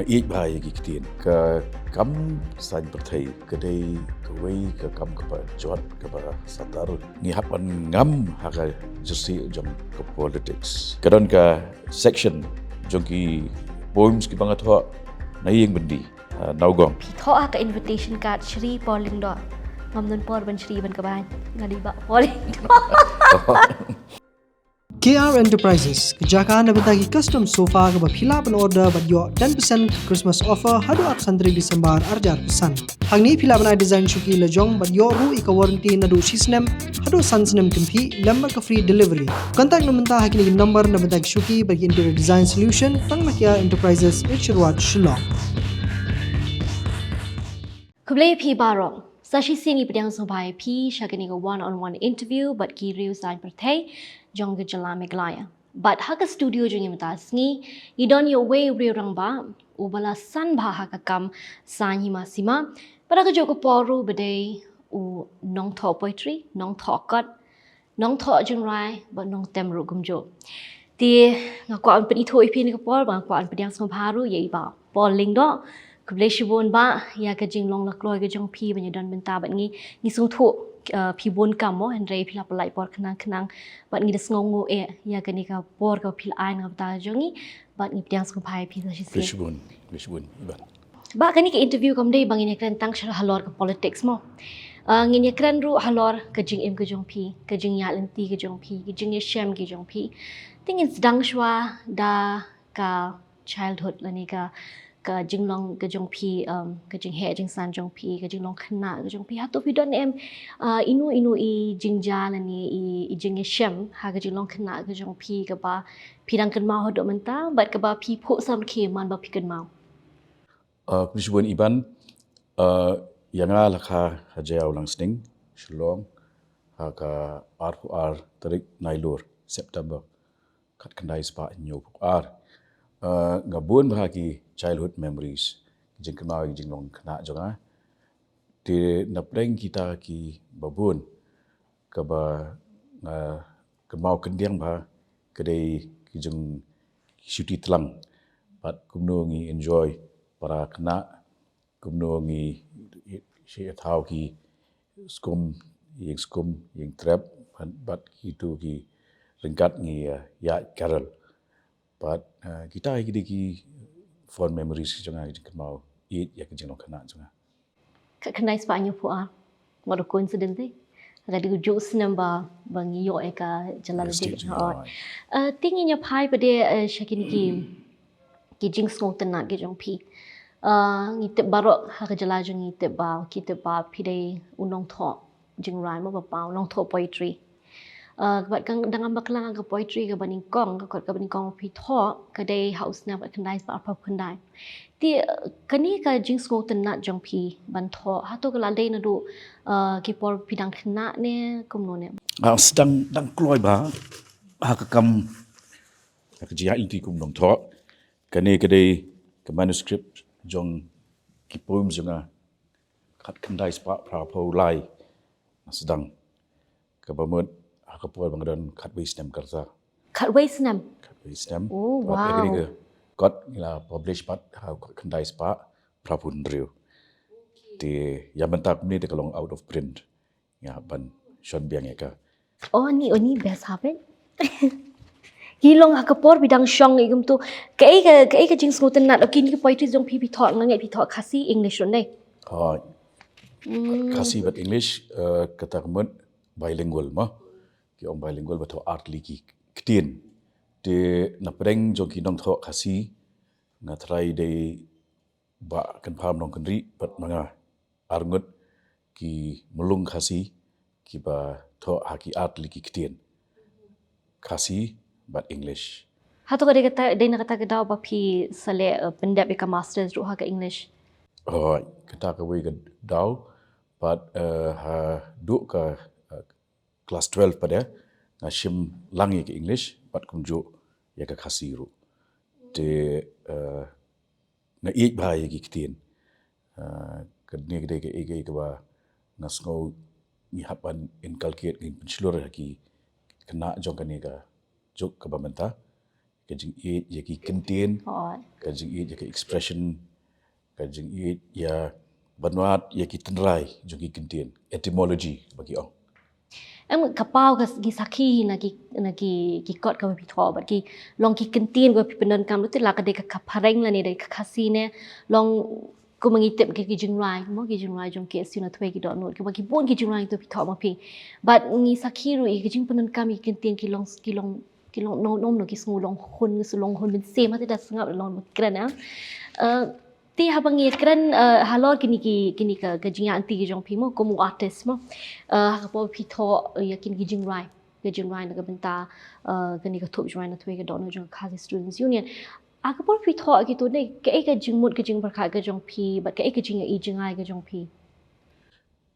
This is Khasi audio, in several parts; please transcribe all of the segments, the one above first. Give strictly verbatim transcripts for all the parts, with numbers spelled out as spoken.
ïeit bha ïa ki ktien. Ka kam saiñ pyrthei ka dei kawei ka kam kaba jot kaba satar. Ngi hap ban ngam ha ka jyrsieh jong ka politics. Ka don ka section jong ki poems kiba nga thoh na ïing byndi, ah, Nongkrem. Phi thoh ha ka invitation card Shri Paul Lyngdoh. Ngam don por ban shri ban kbai. Nga dei bah Paul Lyngdoh. K R Enterprises, ka jaka na bynta ki custom sofa kaba phi lah ban order bad ïoh ten percent Christmas offer haduh arphew san tarik December arhajar arphew san. Hangne phi lah ban ai design shuki la jong bad ïoh ruh ïa ka warranty naduh shi snem haduh san snem kynthih lem bad ka free delivery. Contact na mynta ha kine ki number na bynta ki shuki bad ki interior design solution tang na K R Enterprises, H Road, Shillong. Khublei phi baroh. Sa shisien ngi pdiang sngewbha ïa phi sha kane ka one on one interview bad ki riew saiñ pyrthei jong ka jylla Meghalaya. Bad ha ka studio jong ngi mynta ka sngi, ngi don ïa uwei u riew rangbah uba la san bha ha ka kam saiñ hima sima. Bad ha kajuh ka por ruh ba dei u nongthoh poetry, nongthoh kot, nongthoh jingrwai bad nongtem ruh kumjuh. Te nga kwah ban pynithuh ïa phi ha kane ka por, bad nga kwah ban pdiang sngewbha ruh ïa i bah Paul Lyngdoh. Khublei shibun bah ïa ka jinglong la kloi ka jong phi ban ïadon bynta bad ngi. Ngi sngewthuh, eh, phi bun kam mo, hynrei phi la pynlait por khnang khnang bad ngi da sngewnguh eh ïa kane ka por kaba phi la ai na ka bynta ka jong ngi. Bad ngi pdiang sngewbha ïa phi sa shisien. Khublei shibun, khublei shibun Iban. Bah, kane ka interview kam dei ba ngin ïakren tang sha halor ka politics mo. Ah, ngin ïakren ruh halor ka jingim ka jong phi, ka jingïaid lynti ka jong phi, ka jingïashem ka jong phi. Te ngin sdang shuwa da ka childhood lane ka, ka jinglong ka jong phi, um, ka jingheh jingsan jong phi, ka jinglong khynnah ka jong phi. Hato phi don em, ah, ino ino i jingjia lane i, i jingïashem ha ka jinglong khynnah ka jong phi kaba phi dang kynmaw haduh mynta bad kaba phi phuh samrkhie man ba phi kynmaw? Ah, khublei shibun Iban, ah, ïa nga la kha ha Jaïaw Langsning, Shillong, ha ka arphew ar tarik Nailur, September, khatkhyndai spah hynñiewphew ar. Ah, nga bun bha ki childhood memories, ki jingkynmaw, ki jinglong khynnah jong nga. Te na pdeng kita kiba bun, kaba nga kynmaw khyndiat bha ka dei ki jing, ki shuti tlang bad kumno ngi enjoy para khynnah, kumno ngi shim ïa thaw ki skum, ïing skum, ïing trep bad, bad kito ki ryngkat ngi, eh, ïaid carol. Bad, eh, kita ki dei ki fond memories jong nga, ki jingkynmaw ïeit ïa ki jinglong khynnah jong nga. Khatkhyndai spah hynñiewphew ar. What a coincidence, eh? Ka dei kajuh snem ba, ba ngi ïoh ïa ka jylla. Yes, Lady. State, oh. Eh, te ngin ïa phai pat de, eh, sha kine ki, ki jingsngewtynnat ki jong phi. Eh, ngi tip baroh ha ka jylla jong ngi tip ba, ki tip ba phi dei u nongthoh jingrwai mo, ba paw nongthoh poetry. Uh, bad ka dang ngam bakla ka poetry kaba nyngkong, ka kot kaba nyngkong phi thoh ka dei ha u snem khatkhyndai spah arphew khyndai. Te, uh, kane ka jingsngewtynnat jong phi ban thoh, hato ka la dei naduh, uh, ki por phi dang khynnah ne kumno ne? Ah, sdang dang kloi bha ha ka kam, ha ka jingïaid lynti kum nongthoh. Kane ka dei ka manuscript jong ki poems jong nga, khatkhyndai spah phraphew lai nga sdang. Kaba mut ha ka por ba nga don khatwei snem ka rta. Khatwei snem? Khatwei snem. Oh, wow. Bad ïa kane ka kot ngi la publish pat ha khatkhyndai spah phraphew hynriew. Te ïa mynta kumne te ka long out of print. Nga ban shon biang ïa ka. Oh, ni, oh, ni best habit. Ki long ha ka por phi dang shong ïa kumto. Kaei ka, kaei ka jingsngewtynnat, oh, kine ki poetry jong phi phi thoh, nga ngeit phi thoh Khasi, English ruh ne? Oh. Hmm. Khasi bad English, eh, kata ka mut bilingual mo. Ki ong bilingual ba thoh ar tylli ki ktien. Te na pdeng jong ki nongthoh Khasi, nga trai dei Bah Kynpham Nongkynrih bad ma nga arngut ki mlung Khasi kiba thoh ha ki ar tylli ki ktien, Khasi bad English. Hato ka dei kata, dei na kata ka daw ba phi sa leh, eh, pyndep ïa ka masters ruh ha ka English? Oh, kata kawei ka daw bad, eh, haduh ka, eh, klas twelve pat de nga shim lang ïa ka English bad kumjuh ïa ka Khasi ruh. Te, eh, nga ïeit bha ïa ki ktien. Eh, kane ka dei kaei kaei kaba nga sngew ngi hap ban inculcate, ngin pynshlur ha ki khynnah jong kane ka juk kaba mynta. ka jingïeit ïa ki kyntien, ka jingïeit ïa ki expression, ka jingïeit ïa ban wad ïa ki tynrai jong ki kyntien, etymology ba ki ong. Em, ka paw ka ki sakhi na ki, na ki, ki kot kaba phi thoh bad ki long ki kyntien kaba phi pyndonkam, te la ka dei ka, ka phareng lane dei ka Khasi ne long kumba ngi tip ki, ki jingrwai, mo, ki jingrwai jong K S U na thwei ki dohnud, kaba ki bun ki jingrwai to phi thoh ma phi. Bad ngi sakhi ruh ïa ki jingpyndonkam ïa ki kyntien ki long, ki long, ki long nong nong no ki sngew long hun, ngi sngew long hun mynsiem, te da sngap long kren, eh. Eh, te haba ngi kren, eh, halor kine ki, kine ka, ka jingïaid lynti ki jong phi, mo, kum u artist, mo. Eh, ha ka por phi thoh, eh, ïa kine ki jingrwai, ka jingrwai na ka bynta, eh, kane ka thup jingrwai na thwei ka dohnud jong ka Khasi Students Union. Ha ka por phi thoh kito ne, kaei ka jingmut ka jingpyrkhat ka jong phi, bad kaei ka jingïohi jingrwai ka jong phi?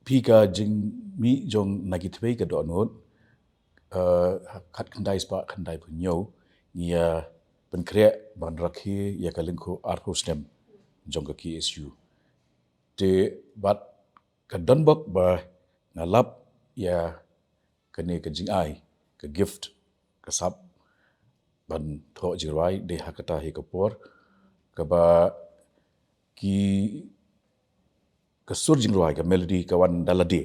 Phi, ka jingmih jong na ki thwei ka dohnud, eh, khatkhyndai spah khyndaiphew hynñiew, ngi ïa pynkhreh ban rakhe ïa ka lyngkhuh arphew snem jong ka K S U. Te bad ka don bok ba nga lap ïa kane ka jingai, ka gift, ka sap ban thoh jingrwai, dei ha kata hi ka por kaba ki, ka sur jingrwai, ka melody ka wan da lade.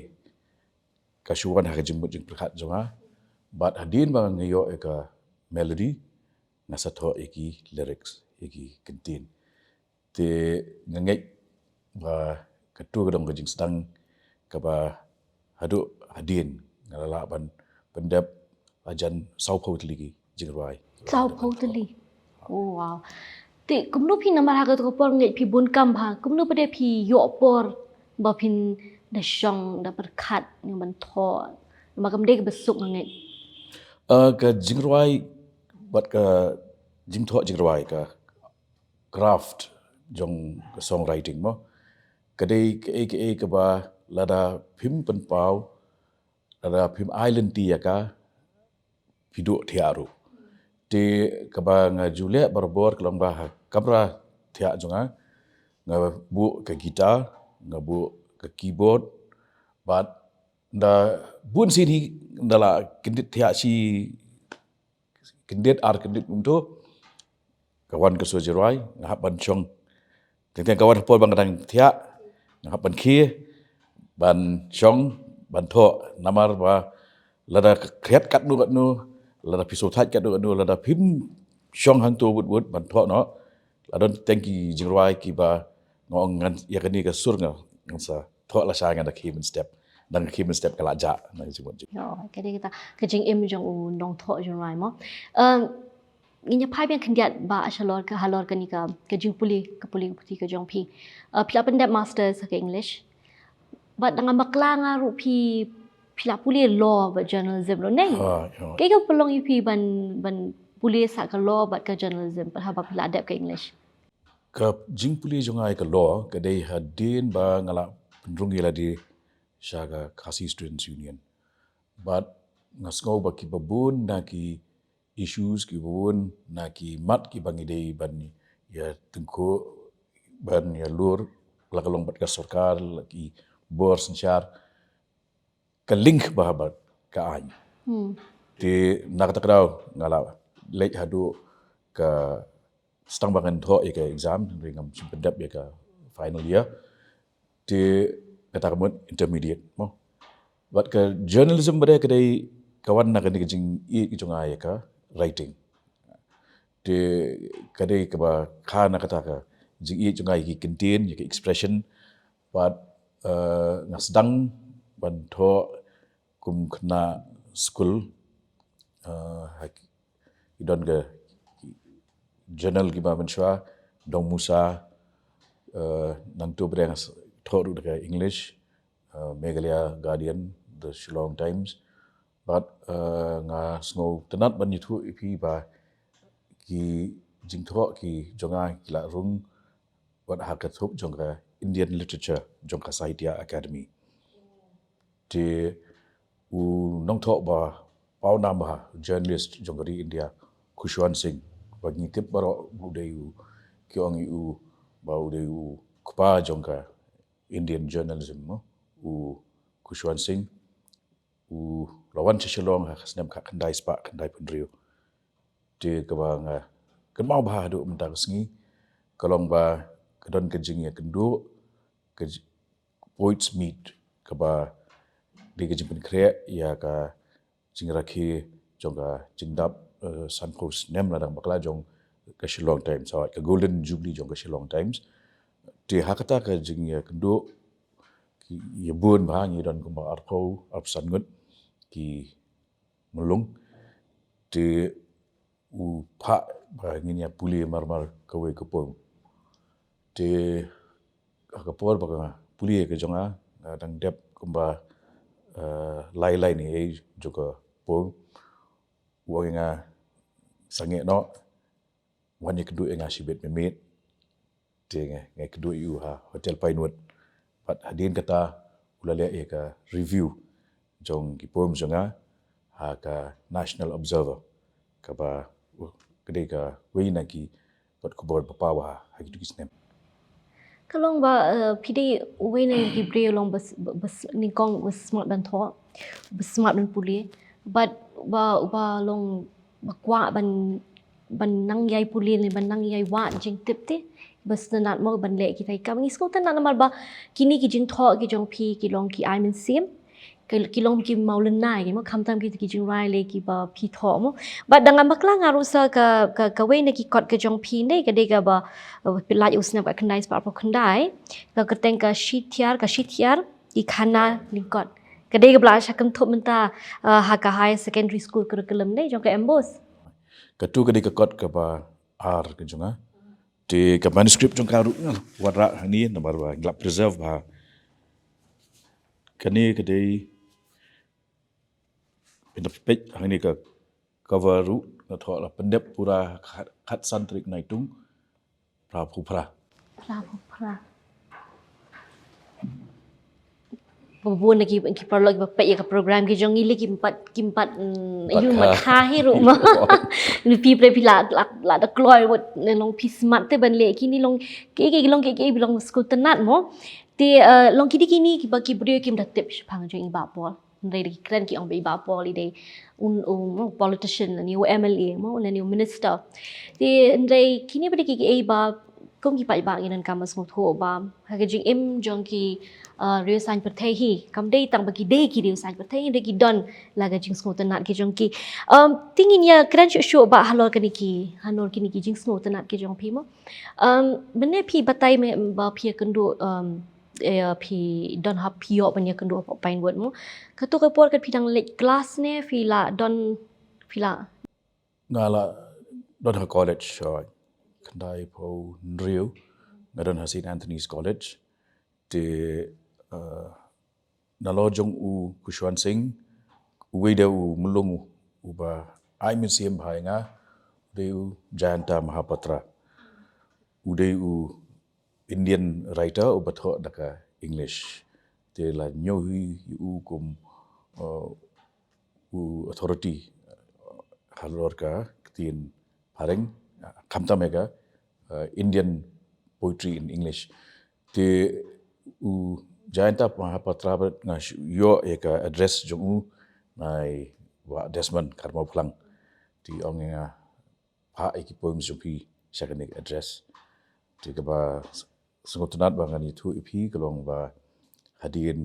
Ka shu wan ha ka jingmut jingpyrkhat jong nga. Bad hadien ba nga ïoh ïa ka melody, nga sa thoh ïa ki lyrics, ïa ki kyntien. Te nga ngeit ba kato ka dei ka jingsdang kaba haduh hadien nga la lah ban pyndep hajan sawphew tylli ki jingrwai. Sawphew tylli. Oh, wow. Te kumno phi, namar ha kato ka por ngeit phi bun kam bha, kumno pat de phi ïoh por ba phin da shong, da pyrkhat ïa ban thoh? Namar kam dei kaba suk, nga ngeit. Eh, ka jingrwai bad ka jingthoh jingrwai, ka craft jong ka songwriting, mo, ka dei kaei kaei kaba lada phim pynpaw, lada phim ai lynti ïa ka, phi duh thiah ruh. Te kaba nga ju leh barabor ka long ba ha kamra thiah jong nga, nga buh ka guitar, nga buh ka keyboard, bad da bun sien hi da la kyndit thiah shi kyndit ar kyndit kumto, ka wan ka sur jingrwai, nga hap ban shong. Teng teng ka wan ha por ba nga dang thiah, nga hap ban khie, ban shong, ban thoh. Namar ba lada ka khriat katno katno, lada phi sngewthait katno katno, lada phim shong hangto wut wut ban thoh noh, la don teng ki jingrwai kiba nga ong ngan, ïa kane ka sur nga, ngan sa thoh lashai, ngan da khie mynstep. Dang khie mynstep ka la jah, na ka jingmut jong. Ïo, ka dei kata ka jingim jong u nongthoh jingrwai, mo. Em, ngin ïa phai biang khyndiat ba shalor ka, halor kane ka, ka jingpule, ka pule ka puthi ka jong phi. Eh, phi la pyndep masters ha ka English. Bad da ngam bakla nga ruh phi, phi la pule law bad journalism ruh, ne? Ha, ïo. Kaei ka pynlong ïa phi ban, ban pule sa ka law bad ka journalism, pat haba phi la dep ka English? Ka jingpule jong nga ïa ka law ka dei hadien ba nga la pynrung ïa lade sha ka Khasi Students Union. Bad nga sngew ba kiba bun na ki issues, kiba bun na ki mat kiba ngi dei ban ïa tyngkhuh, ban ïa lur, la ka long bad ka sorkar, la ki bor synshar, ka link bha bad ka aiñ. Hmm. Te na kata ka daw nga la leit haduh ka, tang ba ngan thoh ïa ka exam, hynrei ngam shym pyndep ïa ka final year. Te kata ka mut intermediate, mo. Bad ka journalism pat de ka dei ka wan na kane ka jingïeit jong nga ïa ka writing. Te ka dei kaba kha na kata ka jingïeit jong nga ïa ki kyntien, ïa ki expression. Bad, eh, nga sdang ban thoh kum khynnah skul, eh, ha ki, ki don ka journal kiba mynshuwa, Dong Musa, eh, nangta pat de nga s-, thoh ruh da ka English, eh, Meghalaya Guardian, The Shillong Times. Bad, eh, nga sngewtynnat ban ïathuh ïa phi ba ki jingthoh ki jong nga ki la rung wat ha ka thup jong ka Indian Literature jong ka Sahitya Akademi. Te u nongthoh ba pawnam bha, journalist jong ka ri India, Khushwant Singh, ba ngi tip baroh u dei u, ki ong ïa u ba u dei u kpa jong ka Indian journalism, mo, u Khushwant Singh, u la wan sha Shillong ha ka snem khatkhyndai spah khyndaiphew hynriew. Te kaba nga kynmaw bha haduh mynta ka sngi ka long ba ka don ka jingïakynduh ka j- Poets Meet kaba dei ka jingpynkhreh ïa ka jingrakhe jong ka jingdap uh, sanphew snem lada ngam bakla jong ka Shillong Times, ka Golden Jubilee jong ka Shillong Times. Te ha kata ka jingïakynduh ki ïa bun bha ngi don kumba arphew arphew san ngut ki mulung. Te u phah ba ngin ïa pule marmar kawei ka poem. Te ha ka por ba ka pule ka jong nga nga dang dep kumba uh, lai lai ni ei jong ka poem. U ong ïa nga sangeh noh wan ïakynduh ïa nga shibit mynmiet. Te nga nga kynduh ïa u ha Hotel Pinewood. Bad hadien kata u la leh ïa ka review jong ki poem jong nga ha ka National Observer kaba uh, ka dei kawei na ki kot khubor ba paw ha ha kitu ki snem. Ka long ba uh, phi dei uwei na ki briew long bas bas nyngkong bas smat ban thoh, bas smat ban pule, but ba ba long ba kwah ban ban nang ïai pule ne ban nang ïai wad jingtip te bas sngewtynnat mo ban leh kita ki kam. Ngi sngewtynnat namar ba kini ki jingthoh ki jong phi ki long ki ai mynsiem, ki long ki mawlynnai ki mo, khamtam ki ki jingrai le kiba phi thoh mo. But da ngam bakla nga ruh sa ka ka kawei na ki kot ka jong phi ne ka dei kaba uh, phi lait u snem ka khyndai spah arphew khyndai, ka kyrteng ka Shi Thiar, ka Shi Thiar ki khana lyngkot. Ka dei kaba la sha kynthup mynta uh, ha ka higher secondary school curriculum ne jong ka MBOSE. Katu ka dei ka kot kaba ar ka jong nga. Te ka manuscript jong ka ruh nga wanrah hangne namar ba ngi la preserve bha. Kane ka dei, phin da peit hangne ka cover ruh, nga thoh la pyndep pura khat, khatsan tarik Naitung phra phew phra. Phra phew phra. Ba bun na ki ki paralok kiba peit ïa ka program ki jong ngi le kim pat kim pat mm, ïoh mat kha hi ruh mo. Ni phi pre phi la la la da kloi wat ne long phi smat te ban leh kini long ki ki long ki ki long sngewtynnat mo. Te uh, long kini kini kiba ki briew kim da tip shaphang jong i Bah Paul. Hynrei da ki kren ki ong ba i Bah Paul i dei un, un, un politician lane u MLA mo lane u minister. Te hynrei kini ba dei ki kiei ba kum ki paidbah ngi donkam ban sngewthuh ba ha ka jingim jong ki uh, riew saiñ pyrthei hi kam dei tang ba ki dei ki riew saiñ pyrthei hynrei ki don la ka jingsngewtynnat ki jong ki. Um, te ngin ïa kren shuh shuh ba halor kine ki halor kine ki jingsngewtynnat ki jong phi mo. Um, mynne phi batai me ba phi ïakynduh um, eh, phi don hap phi ïoh ban ïakynduh hapoh Pinewood mo. Katu ka por kat phi dang leit klas ne phi la don phi la. Nga la don ha college uh, khyndai phew hynriew nga don ha Saint Anthony's College. Te uh, nalor jong u Khushwant Singh uwei de u mulung uba ai mynsiem bha ïa nga u dei u Jayanta Mahapatra. U dei u Indian writer uba thoh da ka English. Te la ñiew hi ïa u kum uh, u authority uh, halor ka ktien phareng uh, khamtam ïa ka uh, Indian poetry in English. Te u Jayanta Mahapatra bad nga ïoh ïa ka address jong u na i Bah Desmond Karmawphlang. Te ong ïa nga phah ïa ki poems jong phi sha kane ka address. Te kaba sngewtynnat ba ngan ïathuh ïa phi ka long ba hadien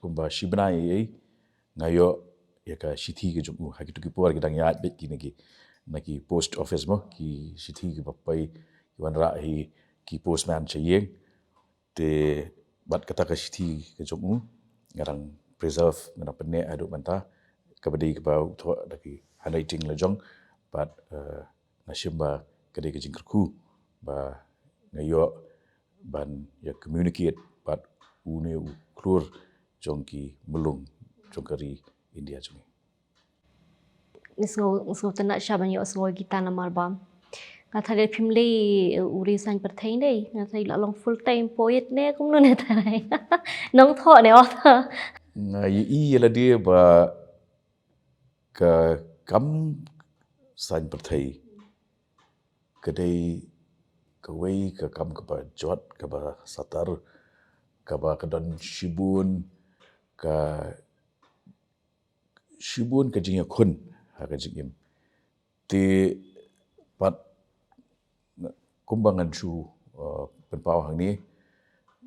kumba shi bnai ei ei nga ïoh ïa ka shithi ka jong u ha kitu ki por ki dang ïaid beit ki na ki na ki post office mo ki shithi kiba poi ki wanrah hi ki postman sha ïing. Te bad kata ka shithi ka jong u nga dang preserve nga dang pynneh haduh mynta kaba dei kaba u thoh da ki handwriting la jong bad uh, nga shim ba ka dei ka jingkyrkhu ba nga ïoh ban ïa communicate bad une u khlur jong ki mulung jong ka ri India jong ngi. Ngi sngew ngi sngewtynnat sha ban ïoh sngew kita namar ba nga tharai phim lei u ri saiñ pyrthei dei nga tharai la long full time poet ne kumno ne tharai nongthoh ne author. Nga ïohi ïa lade ba ka kam saiñ pyrthei ka dei kawei ka kam kaba jot kaba satar kaba ka don shibun ka shibun ka jingïakhun ha ka jingim. Te pat kumba ngan shu uh, pynpaw hangne,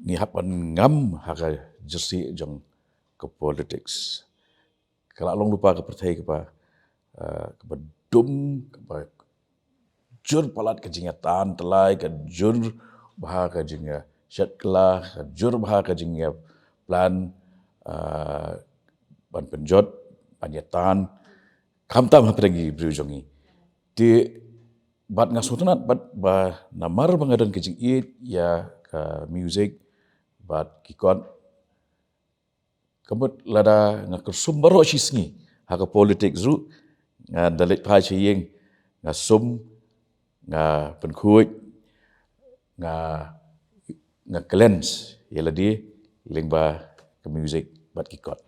ngi hap ban ngam ha ka jersey jong ka politics. Ka la long lypa ka pyrthei kaba uh, kaba dum, kaba jur palat ka jingïatan tylli, ka jur bha ka jingïashet kylla, ka jur bha ka jingïaplan uh, ban pynjot, ban ïatan, khamtam hapdeng ki briew jong ngi. Te bad nga sngewtynnat bad ba namar ba nga don ka jingïeit ïa ka music bad ki kot, ka mut lada nga kyrsum baroh shi sngi ha ka politics ruh, nga da leit phai sha ïing, nga sum, nga pynkhuid, nga nga cleanse ïa lade lyngba ka music bad ki kot.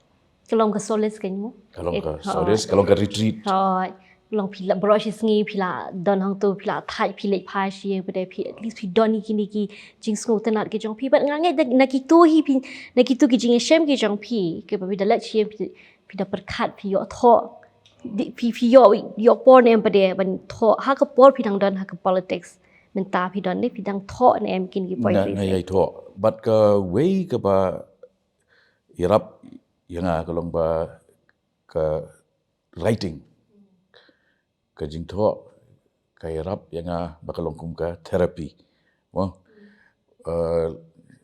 Ka long ka solace ka mo? Ka long ka solace, ka long ka retreat. Hooid. Long phi la baroh shi sngi phi la don hangto, phi la thait, phi leit phai sha ïing pat, phi at least phi don ïa kine ki jingsngewtynnat ki jong phi. Bad nga ngeit na kito hi phi, na kito ki jingïashem ki jong phi, kiba phi da leit sha ïing, phi, phi da pyrkhat, phi ïoh thoh, phi, phi ïoh, ïoh por ne em pat ban thoh ha ka por phi dang don ha ka politics? Mynta phi don ne, phi dang thoh ne em kine ki poetry? Nga ïai thoh. Bad kawei kaba ïarap ïa nga ka long ba ka writing, ka jingthoh, ka ïarap ïa nga ba ka long kum ka therapy. Mo,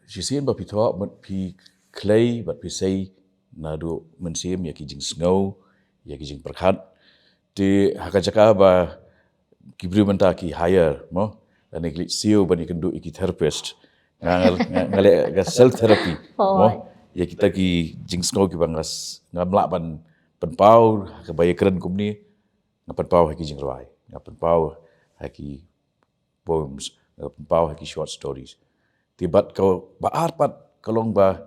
shisien ba phi thoh, mut phi khlei bad phi sei naduh mynsiem ïa ki jingsngew, ïa ki jingpyrkhat. Te ha ka jaka ba ki briew mynta ki hire, mo, lane ki leit siew ban ïakynduh ïa ki therapist, nga, nga, nga leh ka self therapy, mo, ïa kita ki jingsngew kiba nga, ngam lah ban pynpaw ha kaba ïakren kumne, nga pynpaw ha ki jingrwai, nga pynpaw ha ki poems, nga pynpaw ha ki short stories. Te bad kaba ar pat ka long ba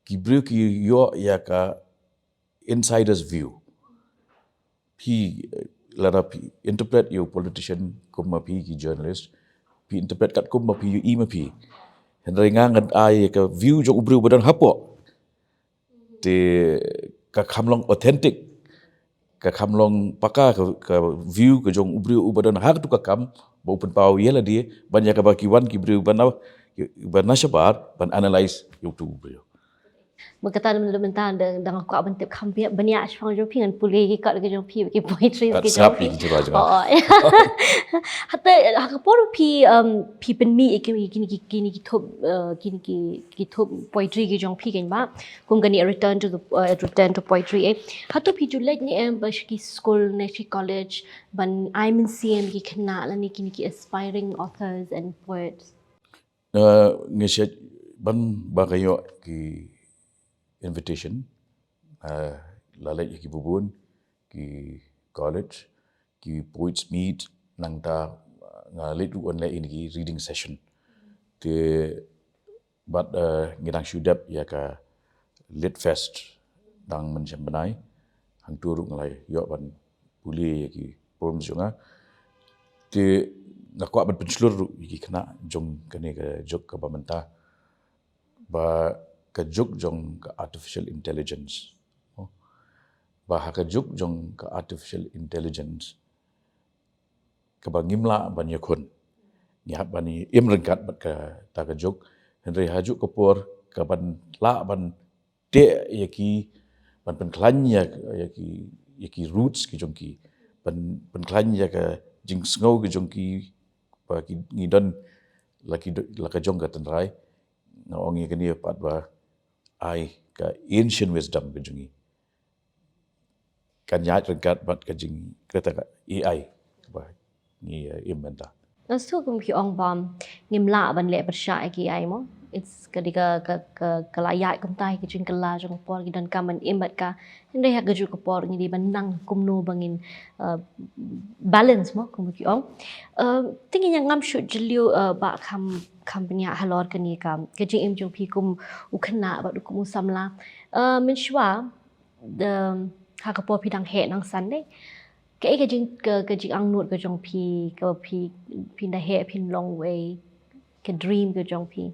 ki briew ki ïoh ïa ka insider's view. Phi, lada phi interpret ïa u politician kum ma phi, ki journalist, phi interpret katkum ma phi, ïohi ma phi. Hynrei nga ngan ai ka view jong u briew ba don hapoh. Te ka kham long authentic, ka kham long paka ka, ka view ka jong u briew uba don ha katu ka kam, ba u pynpaw ïa lade, ban ïa kaba ki wan ki briew ba na, ba na shabar ban analyse ïa utu u briew. Mynta, mynta da nga kwah ban tip kham bniah shaphang jong phi, ngan pule ki kot ki jong phi, ki poetry ki jong phi. Hata ha ka por phi, phi pynmih ïa kine ki, kine ki thup, kine ki thup poetry ki jong phi, kan ba kum kane Return to the, Return to Poetry, eh, hato phi ju leit ne em ba sha ki skul ne sha ki college ban ai mynsiem ki khynnah lane kine ki aspiring authors and poets? Nga shait ban ba ka ïoh ki invitation, la leit ïa ki bun ki college, ki poets meet, nangta nga leit ruh ban leh ïa ki reading session. Te bad ngi dang shu dep ïa ka Lit Fest dang mynshem bnai, hangto ruh nga la ïoh ban pule ïa ki poems jong nga. Te nga kwah ban pynshlur ruh ïa ki khynnah jong kane ka juk kaba mynta, ba ka juk jong ka artificial intelligence, ba ha ka juk jong ka artificial intelligence kaba ngim lah ban ïakhun, ngi hap ban im ryngkat bad kata ka juk. Hynrei ha juh ka por kaban lah ban teh ïa ki, ban pynkhlaiñ ïa ki, ïa ki roots ki jong ki, ban pynkhlaiñ ïa ka jingsngew ki jong ki, ba ngi don la ka jong ka tynrai. Nga ong ïa kane pat ba ai ka ancient wisdom ka jong ngi kan ïaid ryngkat bad ka jing, kata ka A I ba ngi im mynta. Nga sngewthuh kum ki ong ba ngim lah ban leh pyrshah ïa ki A I mo. It's ka dei ka, ka, ka la ïaid kumta ïa ka jingkylla jong ka por, ngi donkam ban im bad ka. Hynrei ha ka juh ka por ngi dei ban nang kumno ba ngin balance mo, kum ki ong. Te ngin ïa ngam shuh jylliew, ba kham, kham bniah halor kane ka, ka jingim jong phi kum u khynnah bad kum u samla. Mynshuwa ha ka por phi dang heh nang san de, kaei ka jing, ka, ka jingangnud ka jong phi, ka phi, phin da heh phin long wei, ka dream ka jong phi?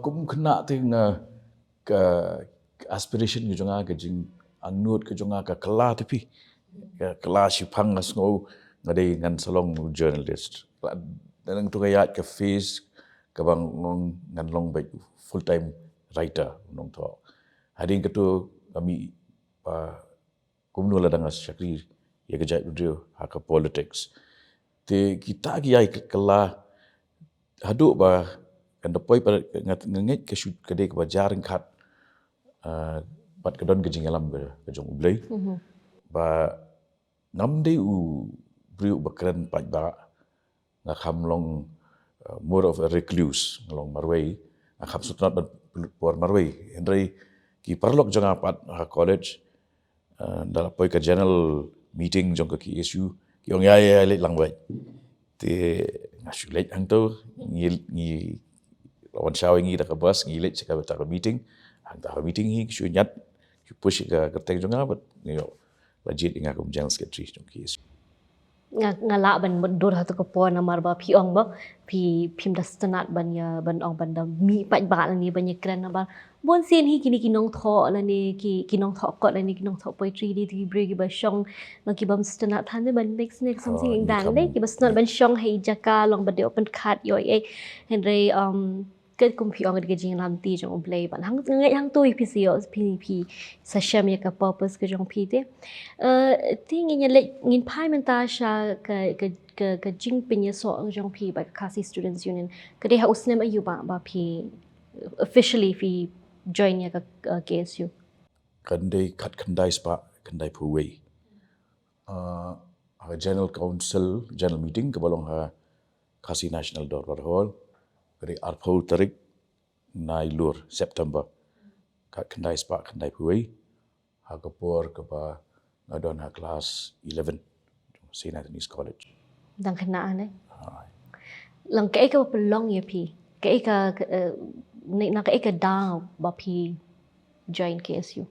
Kum khynnah te nga, ka aspiration ka jong nga, ka jingangnud ka jong nga, ka kylla te phi, ka kylla shiphang nga sngew nga dei ngan sa long journalist. nangtu nga ïaid ka phase kaba ngan long beit full time writer, nongthoh. Hadien katu nga mih ba kumno lada nga shakri ïa ka jaitbynriew ha ka politics. Te kita ki ïai kylla haduh ba kan da poi pat, nga ngeit ka shu ka dei kaba jar ryngkat, ah, bad ka don ka jingïalam ka jong U Blei. Ba ngam dei u briew ba kren paidbah, nga kham long, uh, more of a recluse, nga long marwei, nga kham sngewtynnat ban pynlut por marwei. Hynrei ki paralok jong nga pat ha college, uh, da la poi ka general meeting jong ka K S U, ki ong ïa, ïa, ïa, leit lang beit. Te nga shu leit hangto, ngi, ngi la wan shaw ïa ngi da ka bus, ngi leit sha kata ka meeting, hangta ka meeting hi, shu ñiat, shu push ka kyrteng jong nga, bad ngi ïoh la jied ïa nga kum general secretary jong K S U. Nga, nga lah ban mutdur ha tu ka por namar ba phi ong ba phi, phim da sngewtynnat ban ïa, ban ong ban da mih paidbah lane ban ïa kren namar bun sien hi kine ki nongthoh lane ki, ki nongthoh kot lane ki nongthoh poetry dei ki briew kiba shong, long kiba sngewtynnat than ban mix ne something. Oh, dang dei kiba sngewtynnat ban shong ha i jaka long ba dei open card ïoh ei. Hynrei, um, kat kum phi ong ka jinglamti jong U Blei ban hang, ngeit hangto phi sa ïoh, phi, phi sa shem ïa ka purpose ka jong phi te. Eh, te ngin ïa leit, ngin phai mynta sha ka, ka, ka, ka jingpynïasoh jong phi bad ka Khasi Students Union. Ka dei ha u snem aïu ba, ba phi officially phi join ïa ka, uh, K S U? Kan dei khatkhyndai spah khyndaiphew wei. Uh, ha General Council, General Meeting kaba long ha Khasi National Dorbar Hall, ka dei arphew tarik Nailur, September. Khatkhyndai spah khyndaiphew wei. Ha ka por kaba nga don ha class eleven, Saint Anthony's College. Dang khynnah ne? Hai. Long kaei kaba pynlong ïa phi? Kaei ka, ka, eh, ne, na kaei ka daw ba phi join K S U?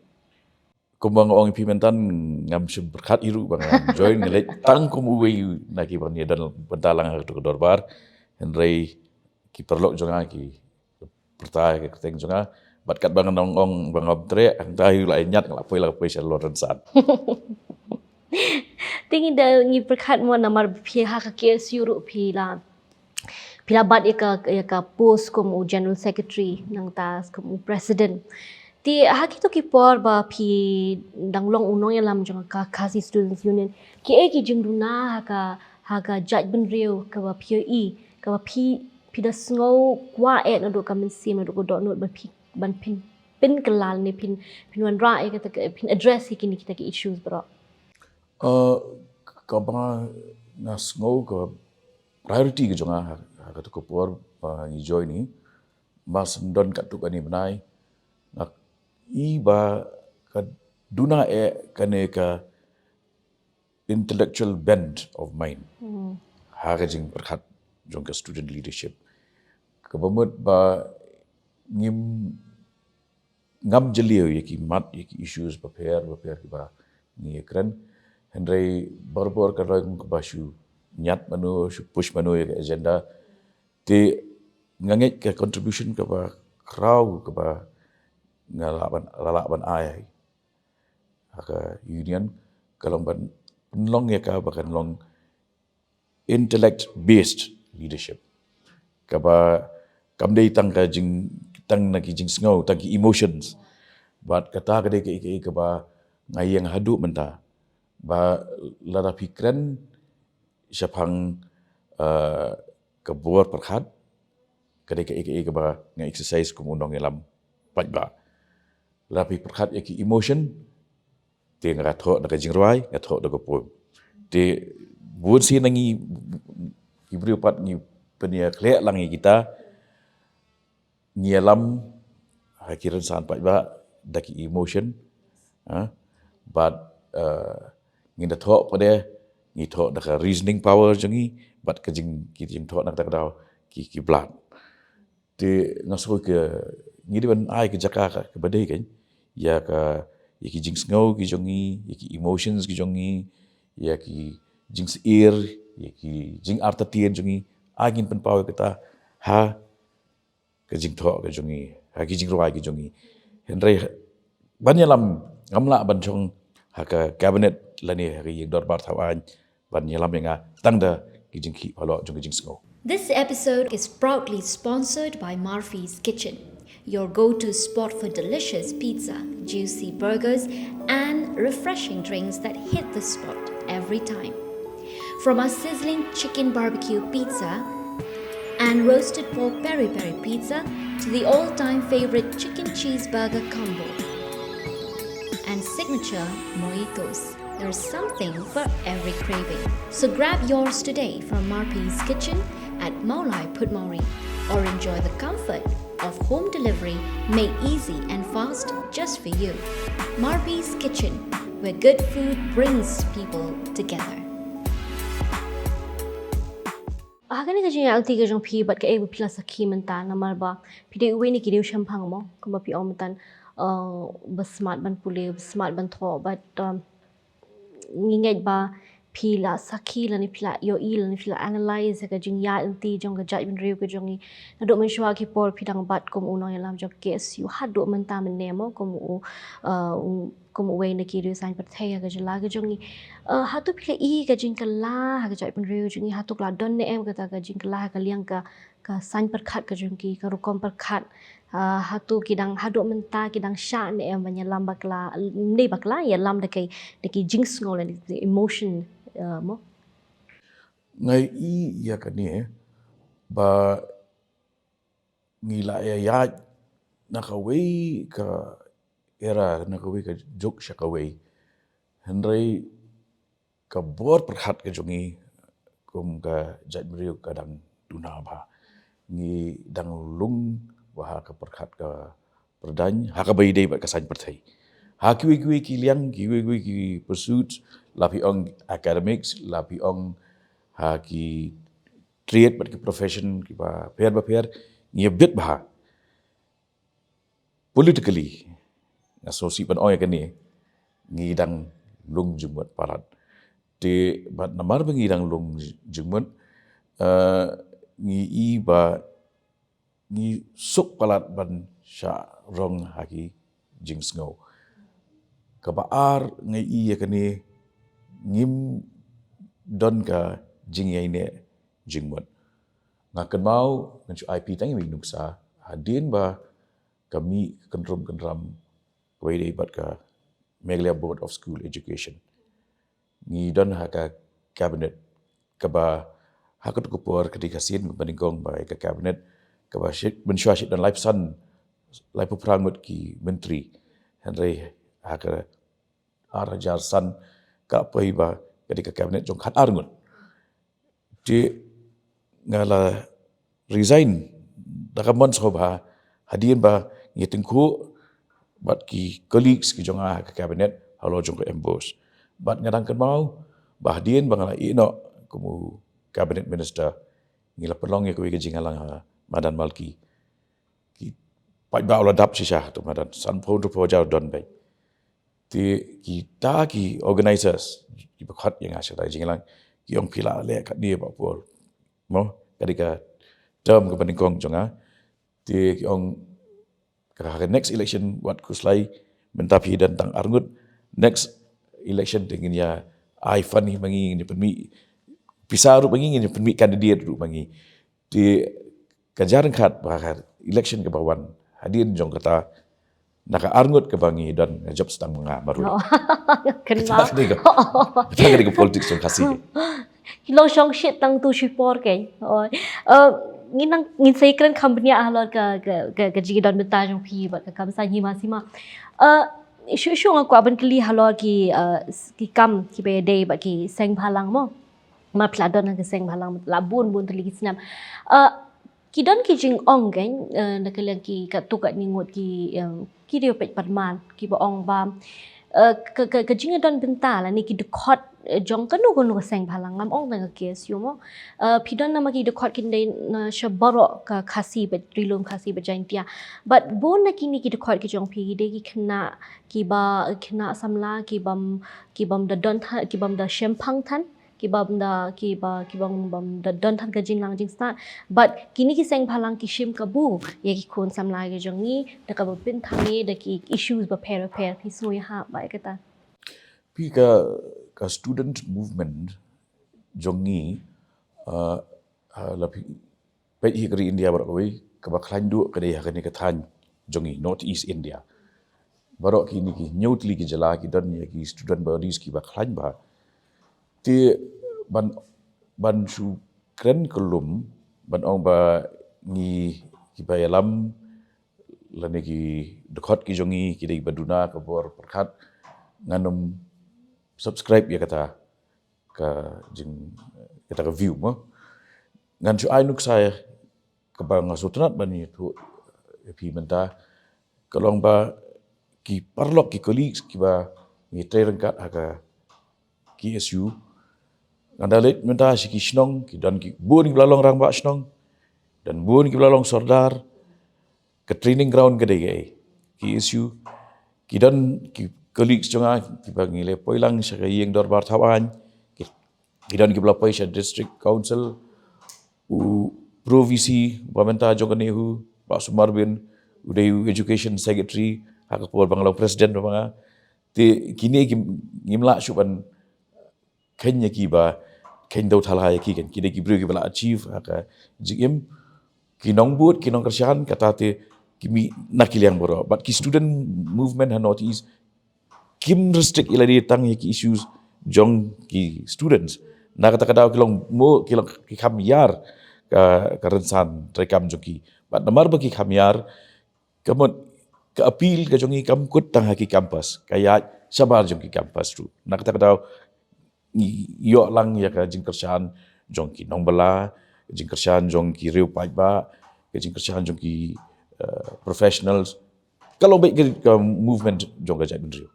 Kumba nga ong ïa phi mynta, ngam shym pyrkhat hi ruh ba ngan join, nga leit tang kum uwei na kiba ïadon bynta lang ha kato ka dorbar. Hynrei ki paralok jong nga ki pyrta ïa ka kyrteng jong nga. Bad katba nga ong, ong ba ngam treh, hangta hi la ñiat nga la poi, la poi sha Lawrence San. Te ngi da ngi pyrkhat mo namar phi ha ka K S U ruh phi la, phi la bat ïa ka, ïa ka post kum u General Secretary, nangta kum u President. Te ha kito ki por ba phi dang long u nongïalam jong ka Khasi Students Union, kiei ki jingduna ha ka, ha ka jaitbynriew kaba phi ïohi, kaba phi, phi da sngew kwah eh naduh ka mynsiem, naduh ka dohnud ban phi, ban phin, pynkylla ne phin, phin wanrah ïa kata ka, phin address ïa kine kita ki issues baroh? Uh, kaba nga sngew ka priority ka jong nga ha, ha kata ka por ba ngi join hi, ba shen don katto katne bnai nga i ba ka duna eh kane ka intellectual bent of mine. Hmm. Ha ka jingpyrkhat jong ka student leadership. Kaba mut ba ngim, ngam jylliew ïa ki mat, ïa ki issues bapher bapher kiba ngi ïakren. Hynrei barabor ka long kaba shu ñiat mano, shu push mano ïa ka agenda. Te nga ngeit ka contribution kaba khraw kaba nga lah ban, la lah ban ai ha ka union ka long ban pynlong ïa ka ba kan long intellect based leadership. Kaba kam dei tang ka jing, tang na ki jingsngew, tang ki emotions. Bad kata ka dei kaei kaei kaba nga ïeng haduh mynta. Ba lada phi kren shaphang, uh, ka bor pyrkhat, ka dei kaei kaei kaba nga exercise kum u nongïalam paidbah. Lada phi pyrkhat ïa ki emotion, te nga thoh da ka jingrwai, nga thoh da ka poem. Te bun sien na ngi ki briew pat ngi pynïakhleh lang ïa kita, ngi ïalam ha ki rynsan paidbah da ki emotion, ha? Bad, uh, ngi da thoh pat de, ngi thoh da ka reasoning power jong ngi, bad ka jing, ki jingthoh na kata ka daw ki, ki blad. Te nga sngew ka ngi dei ban ai ka jaka ka, kaba dei kan ïa ka, ïa ki jingsngew ki jong ngi, ïa ki emotions ki jong ngi, ïa ki jingsyier, ïa ki jingartatien jong ngi, ai ngin pynpaw ïa kata ha ka jingthoh ka jong ngi, ha ki jingrwai ki jong ngi. Hynrei ban ïalam, ngam lah ban shong ha ka cabinet lane ha ka ïing dorbar thaw aiñ ban ïalam ïa nga tang da ki jingkhih halor jong ki jingsngew. This episode is proudly sponsored by Murphy's Kitchen, your go to spot for delicious pizza, juicy burgers, and refreshing drinks that hit the spot every time. From our sizzling chicken barbecue pizza and roasted pork peri peri pizza to the all time favorite chicken cheeseburger combo and signature mojitos. There's something for every craving. So grab yours today from Murphy's Kitchen at Mawlai Phutmawri, or enjoy the comfort of home delivery made easy and fast just for you. Murphy's Kitchen, where good food brings people together. Ha kane ka jingïaid lynti ka jong phi bad kaei ba phi la sakhi mynta, namar ba phi dei uwei na ki riewshemphang mo, kumba phi ong mynta, uh, ba smat ban pule, ba smat ban thoh, bad um, ngi ngeit ba phi la sakhi lane phi la ïohi lane phi la analyse ïa ka jingïaid lynti jong ka jaitbynriew ka jong ngi. Naduh mynshuwa ki por phi dang bat kum u nongïalam jong ka K S U haduh mynta mynne mo, kum u, uh, u kum uwei na ki riew saiñ pyrthei ha ka jylla ka jong ngi. Uh, hato phi la i ka jingkylla ha ka jaitbynriew ka jong ngi, hato ka la don ne em kata ka jingkylla ha ka liang ka, ka saiñ pyrkhat ka jong ki, ka rukom pyrkhat? Uh, hato ki dang haduh mynta ki dang shah ne em ban ïalam bakla, ne bakla ïalam da ki, da ki jingsngew lane da ki emotion, uh, mo? Nga i ïa kane ba ngi la ïaid na kawei ka era, na kawei ka juk sha kawei. Hynrei ka bor pyrkhat ka jong ngi kum ka jaitbynriew ka dang duna bha. Ngi dang lung bha ha ka pyrkhat ka pyrdain ha kaba ïadei bad ka saiñ pyrthei. Ha kiwei kiwei ki liang, kiwei kiwei ki pursuit, la phi ong academics, la phi ong ha ki trade bad ki profession kiba pher ba pher, ngi ïa bit bha. Politically, nga sngewsih ban ong ïa kane, ngi dang lung jingmut palat. Te bad namar ba ngi dang lung jingmut, eh, ngi i ba ngi suk palat ban shah rong ha ki jingsngew. Kaba ar nga i ïa kane, ngim don ka jingïaineh jingmut. Nga kynmaw ngan shu ai phi tang ïa i nuksa, hadien ba ka mih ka kyndrum kyndram kaba ïadei bad ka Meghalaya Board of School Education, ngi don ha ka cabinet kaba ha katto ka por ka dei ka sien kaba nyngkong ba ka cabinet kaba shit, mynshuwa shit don laiphew san, laiphew phra ngut ki myntri. Hynrei ha ka ar hajar san ka poi ba ka dei ka cabinet jong khatar ngut. Te nga la resign da ka mon sngewbha hadien ba ngi tyngkhuh bad ki colleagues ki jong nga ha ka cabinet halor jong ka MBOSE. Bad nga dang kynmaw ba hadien ba nga la ïeh noh kum u cabinet minister, ngi la pynlong ïa kawei ka jingïalang ha Madan Malki. Ki paidbah u la dap shisha, to madan sanphew hynriewphew hajar don beit. Te kita ki organisers kiba khot ïa nga sha kata ka jingïalang ki ong phi la leh katne Bah Paul. Mo, ka dei ka term kaba nyngkong jong nga. Te ki ong ka, ka next election wat khuslai, mynta phi don tang arngut, next election te ngin ïa ai fund hi ma ngi, ngin ïa pynmih pisa ruh ma ngi, ngin ïa pynmih candidate ruh ma ngi. Te ka jingryngkat ba ka election kaba wan hadien jong kata, na ka arngut kaba ngi don, nga jop sa tang ma nga marwei. Oh. Kynmaw. Kata ka dei ka, kata ka dei ka politics jong Khasi. Ki long shong shit tang tu shipor kein. Oh. Uh, ngin nang, ngin sa ïakren kham bniah halor ka, ka, ka, ka jingdon bynta jong phi bad ka kam saiñ hima sima. Uh, shuh shuh nga kwah ban kylli halor ki, uh, s-, ki kam kiba ïadei bad ki seng bhalang mo. Ma phi la don ha ka seng bhalang la bun bun tylli ki snem. Uh, ki don ki jingong kein, uh, na ka liang ki katto katne ngut ki, um, ki riewpeit pyrman kiba ong ba, uh, ka, ka, ka jingdon bynta lane ki dkhot, uh, jong kano kano ka seng bhalang, ngam ong tang ka KSU mo. Uh, phi don namar ki dkhot ki dei na sha baroh ka Khasi bad Ri Lum Khasi bad Jaintia. Bad bun na kine ki dkhot ki jong phi ki dei ki khynnah kiba, khynnah samla kibym, kibym da don than, kibym da shemphang than, kibym da, kiba, kibym, bym da don than ka jingnang jingstad. Bad kine ki seng bhalang ki shim kabu ïa ki khun samla ki jong ngi da kaba pynthangne da ki issues bapher bapher. Phi sngew ïahap bha ïa kata? Phi, ka, ka student movement jong ngi, uh, Ah, la phi peit hi ka ri India baroh kawei, kaba khlaiñ duh ka dei ha kane ka thaiñ jong ngi, North East India. Baroh kine ki hynñiew tylli ki jylla ki don ïa ki student bodies kiba khlaiñ bha. Te ban, ban shu kren kyllum, ban ong ba ngi kiba ïalam lane ki dkhot ki jong ngi ki dei ba duna ka bor pyrkhat, ngan ym subscribe ïa kata ka jing, kata ka view mo. Ngan shu ai nuksa kaba nga sngewtynnat ban ïathuh ïa phi mynta, ka long ba ki paralok ki colleagues kiba ngi trei ryngkat ha ka K S U, ngan da leit mynta sha ki shnong, ki don ki bun kiba la long rangbah shnong, don bun kiba la long sordar, ka training ground ka dei kaei? K S U. Ki don ki colleagues jong nga kiba ngi la poi lang sha ka ïing dorbar thaw aiñ, ki, ki don kiba la poi sha district council, u Pro V C ba mynta jong ka NEHU, Bah Sumarbin, u dei u education secretary ha ka por ba nga long president ba nga. Te kine ki, ngim lah shuh ban kheiñ ïa ki ba kheiñ dewthala ïa ki, kan, ki dei ki briew kiba la achieve ha ka jingim. Ki nongbud, ki nongkyrshan, kata te ki mih na ki liang baroh. Bad ki student movement ha North East kim restrict ïa lade tang ïa ki issues jong ki students. Na kata ka daw ki long mo, ki long ki kham ïar ka, ka rynsan treikam jong ki. Bad namar ba ki kham ïar, ka mut ka appeal ka jong ngi kam kut tang ha ki campus, ka ïaid shabar jong ki campus ruh. Na kata ka daw ngi ïoh lang ïa ka jingkyrshan jong ki nongbylla, ka jingkyrshan jong ki riew paidbah, ka jingkyrshan jong ki, eh, professionals. Ka long beit ka, ka movement jong ka jaitbynriew.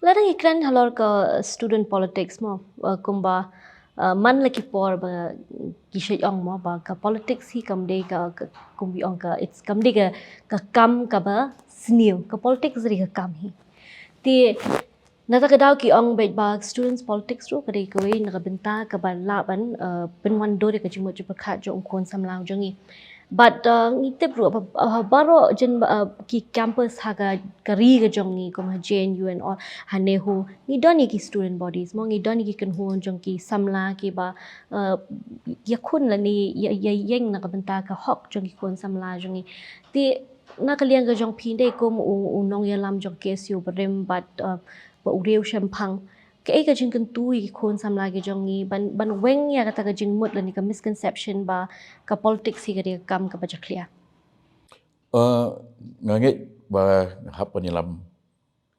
Lada ngi kren halor ka student politics mo, eh, kumba, eh, man la ki por ba ki shait ong mo ba ka politics hi kam dei ka, ka, kumba ong ka, it's kam dei ka, ka kam kaba sniew, ka politics dei ka kam hi. Te na kata ka daw ki ong beit ba students politics ruh ka dei kawei na ka bynta kaba lah ban, eh, pynwandur ïa ka jingmut jingpyrkhat jong u khun samla jong ngi. Bad, eh, ngi tip ruh ba, eh, baroh jin, eh, ki campus ha ka, ka ri ka jong ngi, kum ha J N U and all, ha NEHU, ngi don ïa ki student bodies mo, ngi don ïa ki kynhun jong ki samla kiba, eh, ïakhun lane ïa, ïa, ïeng na ka bynta ka hok jong ki khun samla jong ngi. Te na ka liang ka jong phi, dei kum u, u nongïalam jong K S U barim bad, eh, ba u riew shemphang, kaei ka jingkyntu ïa ki khun samla ki jong ngi ban, ban weng ïa kata ka jingmut lane ka misconception ba ka politics hi ka dei ka kam kaba jakhlia? Eh, nga ngeit ba nga hap ban ïalam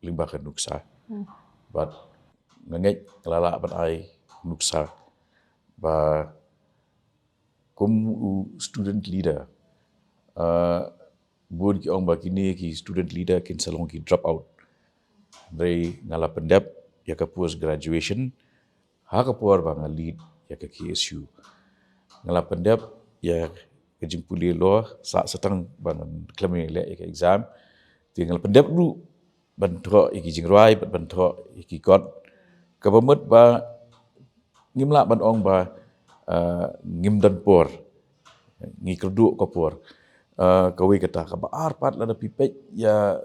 lyngba ka nuksa. Hmm. Bad nga ngeit nga la lah ban ai nuksa ba kum u student leader, eh, bun ki ong ba kine ki student leader kin sa long ki drop out. Hynrei nga la pyndep ïa ka post graduation ha ka por ba nga lead ïa ka K S U. Nga la pyndep ïa ka jingpule law, sah sa tang ba ngan khlem leh ïa ka exam. Te nga la pyndep ruh ban thoh ïa ki jingrwai, ban, ban thoh ïa ki kot. Kaba mut ba ngim lah ban ong ba, eh, ngim don por, ngi kyrduh ka por. Eh, kawei kata, kaba ar pat, lada phi peit ïa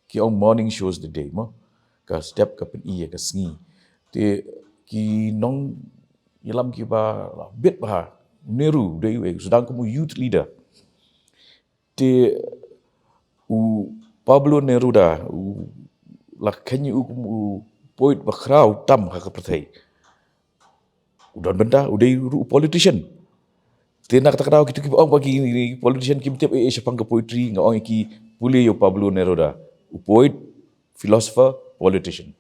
ki ong morning shows the day mo, ka step ka pyni ïa ka sngi. Te ki nongïalam kiba la bit bha, NEHRU dei uwei, sdang kum u youth leader. Te u Pablo Neruda, u la kheiñ u kum u poet ba khraw tam ha ka pyrthei. U don bynta, u dei ruh u politician. Te na kata ka daw kito kiba ong ba ki, ki politician kim tip ei ei shaphang ka poetry, nga ong ïa ki pule ïa u Pablo Neruda, u poet, philosopher, politician.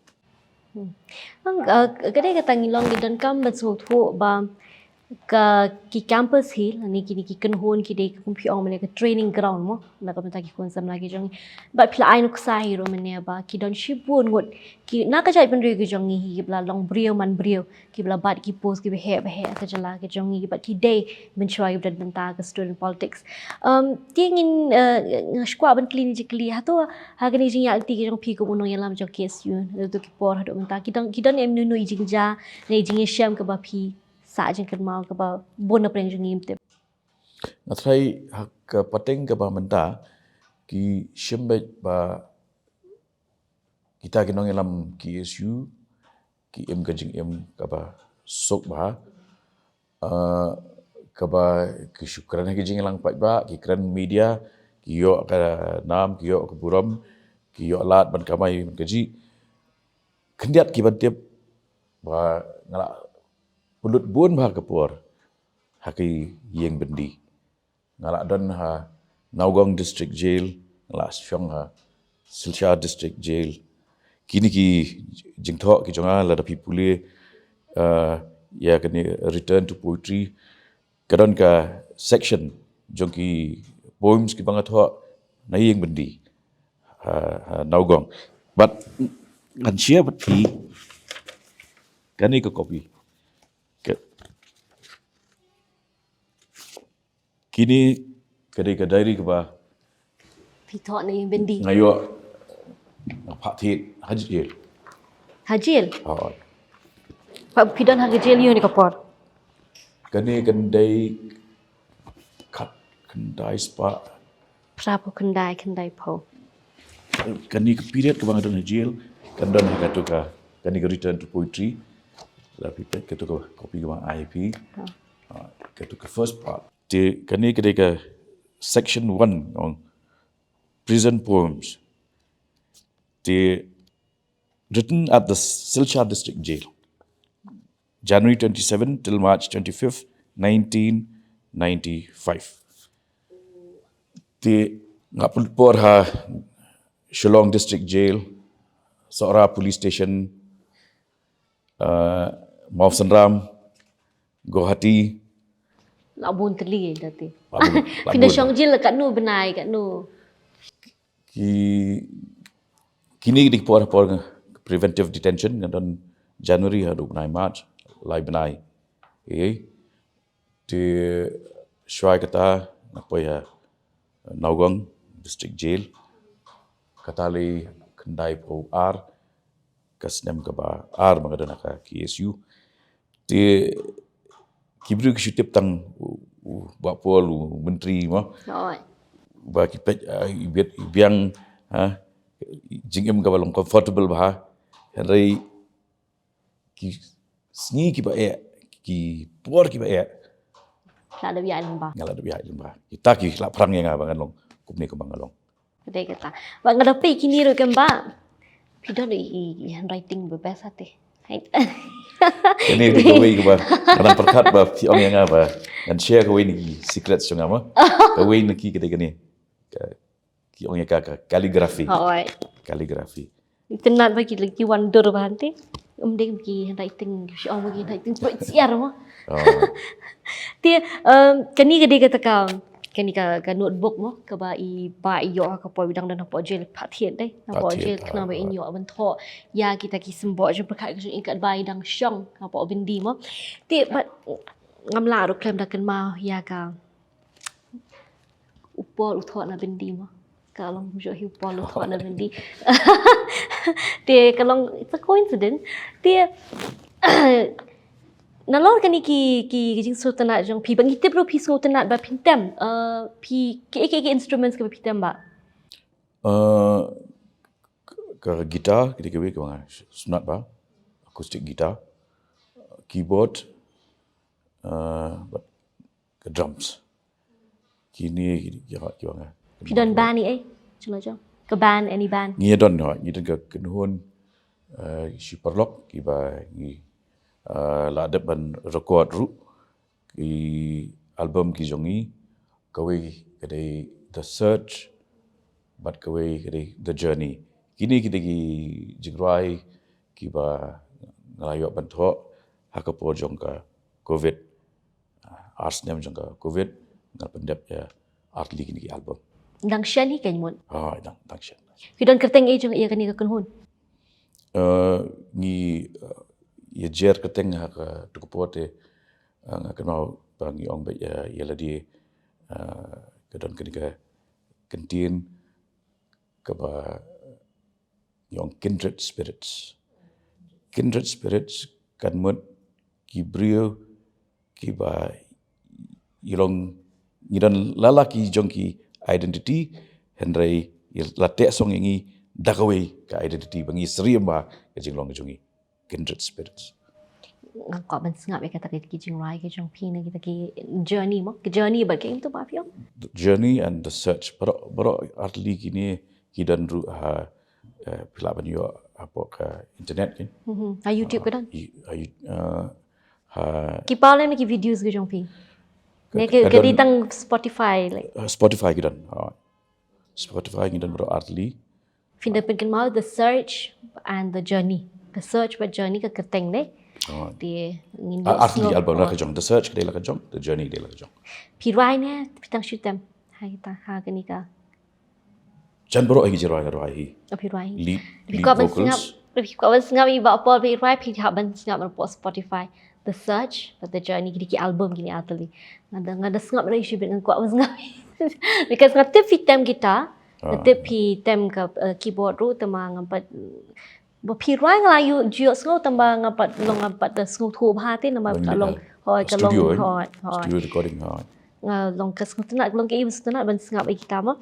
Hmm. Ang, uh, ka dei kata ngi long ngi donkam ban sngewthuh ba ka, ki campus hi lane kine ki kynhun ki dei, kum phi ong mynne, ka training ground mo na ka bynta ki khun samla ki jong ngi. Bad phi la ai nuksa hi ruh mynne ba ki don shibun ngut ki na ka jaitbynriew ki jong ngi hi kiba la long briew man briew, kiba la bat ki post kiba heh ba heh ha ka jylla ki jong ngi, bad ki dei mynshuwa kiba don bynta ha ka student politics. Um, te ngin, uh, nga sngewkwah ban kylli ïa kane ka jingkylli, hato ha kane ka jingïaid lynti ka jong phi kum u nongïalam jong K S U naduh ki por haduh mynta, ki don, ki don em hynne hynne i jingjia ne i jingïashem kaba phi sah jingkynmaw kaba bun na pdeng jong ngi ngim tip? Nga tharai ha ka pateng kaba mynta ki shim beit ba kita ki nongïalam K S U ki im ka jingim kaba suk bha. Uh, kaba ki shu kren ha ki jingïalang paidbah, ki kren media, ki ïoh ka nam, ki ïoh ka burom, ki ïoh lad ban kamai ban kajih. Khyndiat ki ban tip ba nga la pynlut bun bha ka por ha ki ïing byndi. Nga la don ha Nagaon District Jail, nga la shong ha Silchar District Jail. Kine ki jingthoh ki jong nga, lada phi pule, uh, ïa kane Return to Poetry, ka don ka section jong ki poems kiba nga thoh na ïing byndi ha, ha Nagaon. But ngan share bad phi kane ka copy. Ka, kine ka dei ka diary kaba phi thoh na ïing byndi. Nga ïoh, nga phah thied ha jail. Ha jail? Hooid. Pat phi don ha ka jail ïa kane ka por? Kane kan dei khatkhyndai spah. Phra phew khyndai, khyndai phew. Kane ka period kaba nga don ha jail, kan don ha katu ka, kane ka Return to Poetry. La phi peit katu ka copy kaba nga ai phi. Ha. Ah, katu ka first part. Te kane ka dei ka section one, ong prison poems. Te written at the Silchar District Jail, January twenty-seven till March twenty-fifth, nineteen ninety-five. Te nga pynlut por ha Shillong District Jail, Sohra Police Station, uh, Mawsynram, Guwahati. La bun tylli da te. La bun, la bun. Phi na shong jail katno bnai, katno? Ki, kine ki dei por, por preventive detention, nga don January haduh bnai March, lai bnai. Eh, te shuwa kata nga poi ha Nagaon District Jail. Kata lei khyndai phew ar, ka snem kaba ar ba nga don ha ka K S U. Te ki briew ki shu tip tang u, u Bah Paul u myntri mo. Hooid. Ba ki peit, ah, i biang, i biang, ha, jingim kaba long comfortable bha. Hynrei ki sngi kiba eh, ki por kiba eh, la dep ïaid lyngba. Nga la dep ïaid lyngba. Kita ki la phrang ïa nga ba ngan long kumne kumba nga long. Ka dei kata. Ba nga da peit kine ruh kum ba phi don i, i, i handwriting ba best ha te. Hai. Kane dei kawei kaba nga dang pyrkhat ba phi ong ïa nga ba ngan share kawei na ki secrets jong nga mo. Kawei na ki ka dei kane. Ka, ki ong ïa ka, ka calligraphy. Hooid. Calligraphy. Itynnad ba ki, ki wan dur ba hangte. Ym dei ki handwriting, ki ong ba ki handwriting pyrshah mo. Oh. Te, um, kane ka dei kata ka, kane ka, ka notebook mo, kaba i Bah i ïoh ha ka por ba i dang don hapoh jail, phah thied dei. Phah thied, hapoh jail, khnang ba in ïoh ban thoh ïa kita ki symbol jingpyrkhat ka jong i katba i dang shong hapoh byndi mo. Te, bad ngam lah ruh khlem da kynmaw ïa ka u Paul u thoh na byndi mo. Ka long, shu hi u Paul u thoh na byndi. Te ka long, it's a coincidence. Te nalor kane ki, ki, ki jingsngewtynnad jong phi, ba ngi tip ruh phi sngewtynnad ba phin tem. Uh, phi, ki, ki, ki instruments kiba phi tem ba? Uh, ka guitar, kita kiwei kiba nga sngewtynnad ba. Acoustic guitar, keyboard, uh, bad ka drums. Kine ki, ki, ki, ki, ki. Phi don band ei ei? Jong la jong. Ka band, any band? Ngi don, ngi don ka kynhun, eh, shi paralok kiba ngi, eh, la dep ban record ruh ki album ki jong ngi, kawei ka dei The Search, bad kawei ka dei The Journey. Kine ki dei ki jingrwai kiba nga la ïoh ban thoh ha ka por jong ka covid. Ar snem jong ka covid, nga pyndep ïa artylli kine ki album. Dang shen hi kein mut? Ah, dang, dang shen. Ki don kyrteng ei jong ïa kane ka kynhun? Eh, ngi, eh, ïa jer kyrteng ha katu ka por te, eh, nga kynmaw ba ngi ong beit ïa, ïa lade, eh, ka don kane ka kyntien kaba ngi ong Kindred Spirits. Kindred Spirits kan mut ki briew kiba i long, ngi don la la ki jong ki identity, hynrei i la teh song ïa ngi da kawei ka identity ba ngi syriem bha ka jinglong ka jong ngi. Kindred Spirits. Nga kwah ban sngap ïa kata ki jingrwai ki jong phi na kita ki journey mo, ki journey bad ki, ym tang ba phi ong. The journey and the search. Baroh baroh artylli kine ki don ruh ha, eh, phi lah ban ïoh hapoh ka internet kan. Mhm. Ha YouTube ka don. I- Ha, you- eh, ha Ki paw lem ki videos ki jong phi. Ne ki, ki dei tang Spotify, like. Ha Spotify ki don. Ha. Spotify ki don baroh artylli. Phin da pynkynmaw the search and the journey. The search bad journey ka kyrteng ne. Ha. Te ngin Ah, artylli ki album la ka jong. The search ka dei la ka jong. The journey ka dei la ka jong. Phi rwai ne phi tang shu tem. Ha kita, ha kane ka. Jan baroh hi ki jingrwai nga rwai hi. Oh, phi rwai. Lead, Phi lead kwah ban vocals. Sngap, phi kwah ban sngap i ba por phi rwai phi hap ban sngap hapoh Spotify. The search, but the journey, kini ki album kini artylli. Nga da, nga da sngap ri shi bit nga kwah ban sngap. Because nga tip phi tem guitar, nga tip phi tem ka, uh, keyboard ruh, tama nga pat ba phi rwai nga la ïoh jiok sngew tama nga pat long nga pat da sngew thuh bha te nama ka long. Hoi, ka long hoi, hoi. Studio recording hoi. Nga long ka sngewtynnat, long ka i sngewtynnat ban sngap ïa kita mo.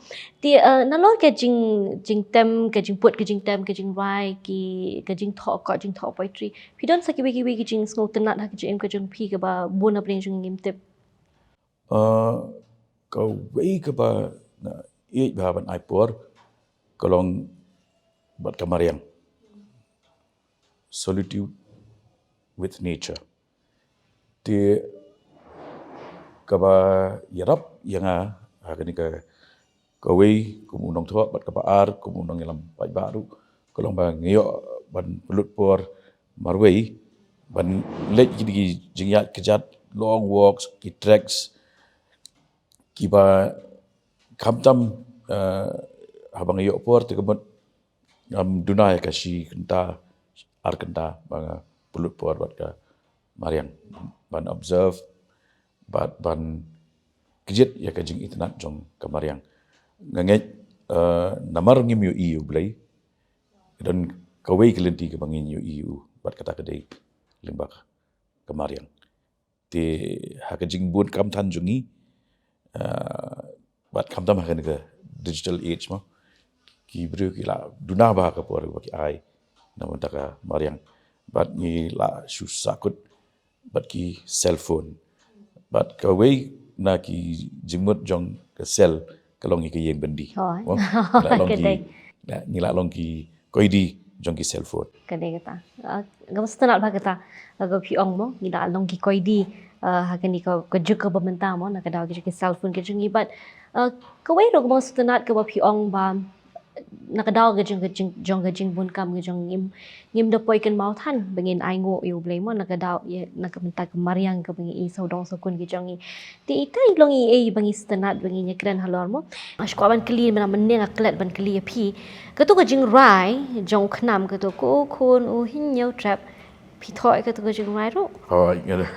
Te, uh, nalor ka jing, jingtem, ka jingput, ka jingtem, ka jingrwai, ki, ka jingthoh kot, jingthoh poetry. Phi don sa kiwei kiwei ki jingsngewtynnat ha ka jingim ka jong phi kaba bun na pdeng jong ngim tip. Uh, kawei kaba nga ïeit bha ban ai por ka long bad ka mariang. Solitude with nature. Te kaba ïarap ïa nga ha kane ka, kawei kum u nongthoh bad kaba ar kum u nongïalam paidbah ruh ka long ba nga ïoh ban pynlut por marwei ban leit kine ki jingïaid kjat, long walks, ki treks kiba khamtam, eh, haba nga ïoh por te ka mut ngam duna ïa ka shi kynta ar kynta ba nga pynlut por bad ka mariang ban observe bad ban kjit ïa ka jingitynnat jong ka mariang. Nga ngeit, eh, namar ngim ïohi ïa U Blei, ka don kawei ka lynti kaba ngin ïohi ïa u bad kata ka dei lyngba ka mariang. Te ha ka jingbun kam than jong ngi, eh, bad khamtam ha kane ka digital age mo, ki briew ki la duna bha ka por ba ki ai na bynta ka mariang bad ngi la shu sahkut bad ki cellphone. Bad kawei na ki jingmut jong ka cell ka long ïa ka ïing byndi. Ngi la long ki, ngi la long ki koidi jong ki cellphone. Ka dei kata. Nga sngewtynnat bha kata. Ka phi ong mo, ngi la long ki koidi ha kane ka juk kaba mynta mo, na ka daw ki cellphone ki jong ngi bad kawei ruh nga sngewtynnat kaba phi ong ba na ka daw ka jong ka jing, jong ka jingbun kam ka jong ngi, ngim da poi kynmaw than ba ngin ai nguh ïa U Blei mo, na ka daw ïa na ka bynta ka mariang kaba ngi i sawdong sawkun ki jong ngi. Te ita i long i ei ba ngi sngewtynnat ba ngin ïa kren halor mo. Nga shu kwah ban kylli mynne, mynne nga klet ban kylli ïa phi. Kato ka jingrwai jong u khnam kato ko khun u hynñiew trep, phi thoh ïa kato ka jingrwai ruh? Hooid, nga,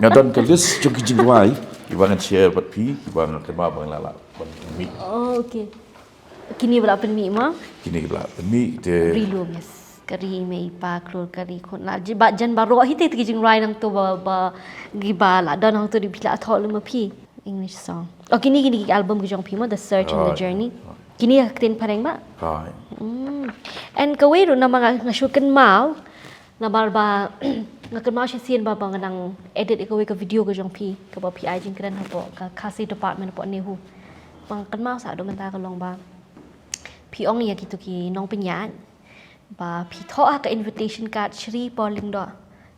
nga don ka list jong ki jingrwai kiba ngan share bad phi, kiba nga kynmaw ba nga la lah ban mih. Oh, okay. Kine ba la pynmih mo? Kine ba la pynmih te. Ri lum, yes. Ka ri mei pa klur ka ri khun la. Ba jan baroh hi te ki jingrwai nangto ba, ba kiba la don nangto dei phi la thoh lem ma phi. English song. Oh, kine, kine ki album ki jong phi mo, The Search and the Journey. Kine ha ktien phareng ba? Hooid. And kawei ruh namar nga shu kynmaw namar ba nga kynmaw shisien ba, ba nga nang edit ïa kawei ka video ka jong phi kaba phi ai jingkren hapoh ka Khasi department hapoh NEHU. Ba nga kynmaw sa haduh mynta ka long ba phi ong ïa kito ki nongpynïaid ba phi thoh ha ka invitation card Shri Por Lyngdoh.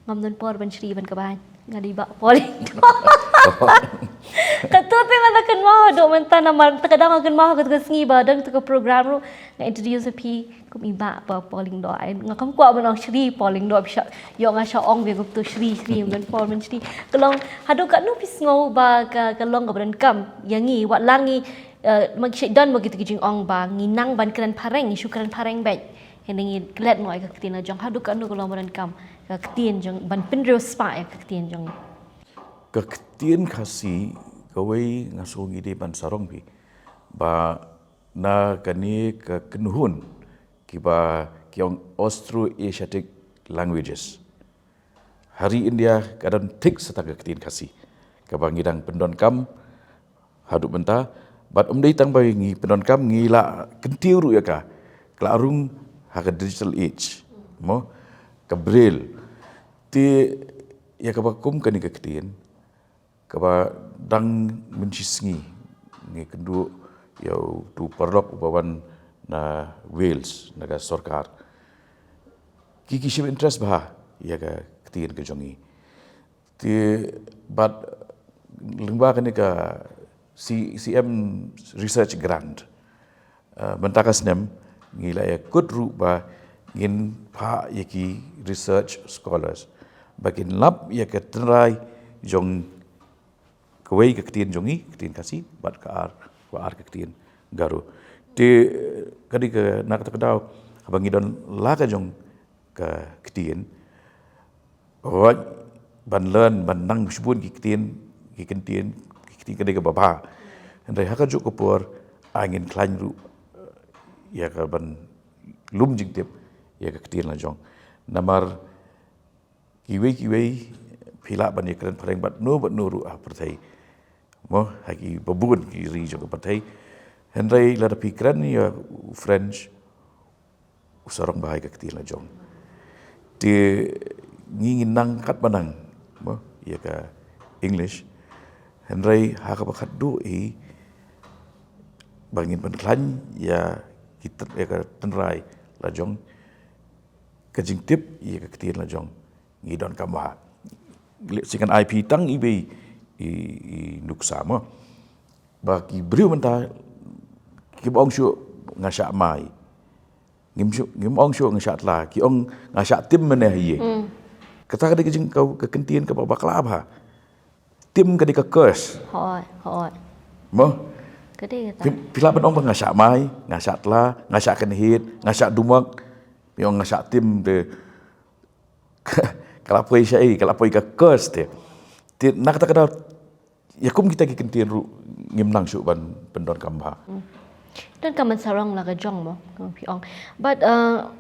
Ngam don por ban shri ban kba, nga dei Bah Por Lyngdoh. Kato te nga la kynmaw haduh mynta namar te ka dang nga kynmaw ha kato ka sngi ba don kato ka program ruh nga introduce ïa phi kum i Bah Por Lyngdoh. Nga kam kwah ban ong Shri Por Lyngdoh, phi shah ïoh nga shah ong bha kumto Shri, Shri, ngam don por ban shri. Ka long haduh katno phi sngew ba ka, ka long kaba donkam ïa ngi, wat la ngi, eh, ma ngi shait don mo kito ki jingong ba ngi nang ban kren phareng, ngi shu kren phareng beit. Hynrei ngi klet noh ïa ka ktien la jong, haduh katno ka long ba donkam ka ktien jong ban pynriewspah ïa ka ktien jong ngi. Ka ktien Khasi kawei nga sngew ngi dei ban sarong phi ba na kane ka kynhun kiba ki ong Austro-Asiatic Languages. Ha ri India ka don thik sa tang ka ktien Khasi kaba ngi dang pyndonkam haduh mynta bad ym dei tang ba ngi pyndonkam, ngi la kyntiew ruh ïa ka, ka la rung ha ka digital age mo, ka braille. Te ïa kaba kum kane ka ktien, kaba dang mynshisngi ngi kynduh ïa utu u paralok uba wan na Wales, na ka sorkar. Ki, ki shim interest bha ïa ka ktien ka jong ngi. Te bad lyngba kane ka C-, C M Research Grant, eh, mynta ka snem ngi la ïakut ruh ba ngin phah ïa ki research scholars ba kin lap ïa ka tynrai jong kawei ka ktien jong ngi, ktien Khasi, bad ka ar, ka ar ka ktien Garo. Te, eh, ka dei ka, na kata ka daw, haba ngi don la ka jong ka ktien, wat ban learn, ban nang shibun ki ktien, ki ktien, ki ktien ka dei kaba bha. Hynrei ha kajuh ka por, ai ngin khlaiñ ruh, eh, ïa ka ban lum jingtip ïa ka ktien la jong. Namar kiwei kiwei phi lah ban ïakren phareng bad no bad no ruh ha pyrthei. Mo, ha kiba bun ki ri jong ka pyrthei. Hynrei lada phi kren ïa u French, u sarong bha ïa ka ktien la jong. Te ngi ngi nang katba nang, mo, ïa ka English. Hynrei ha kaba khatduh hi ba ngin pynkhlaiñ ïa ki tyn-, ïa ka tynrai la jong, ka jingtip ïa ka ktien la jong, ngi donkam bha. Lehse ngan ai phi tang iwei i, i nuksa mo. Ba ki briew mynta kiba ong shuh nga shah mai. Ngim shuh, ngim ong shuh nga shah tla, ki ong nga shah tim mynne ha ïing. Hmm. Kata ka dei ka jing ka, ka kyntien kaba bakla bha. Tim ka dei ka curse. Hooid, hooid. Mo? Ka dei kata. Phi, phi lah ban ong ba nga shah mai, nga shah tla, nga shah kynhied, nga shah dumok. Phi ong nga shah tim te ka la poi sha ei, ka la poi ka curse te. Te na kata ka daw, ïa kum kita ki kyntien ruh ngim nang shuh ban pyndonkam bha. Hmm. Donkam ban sarong la ka jong mo, kum phi ong. But, uh,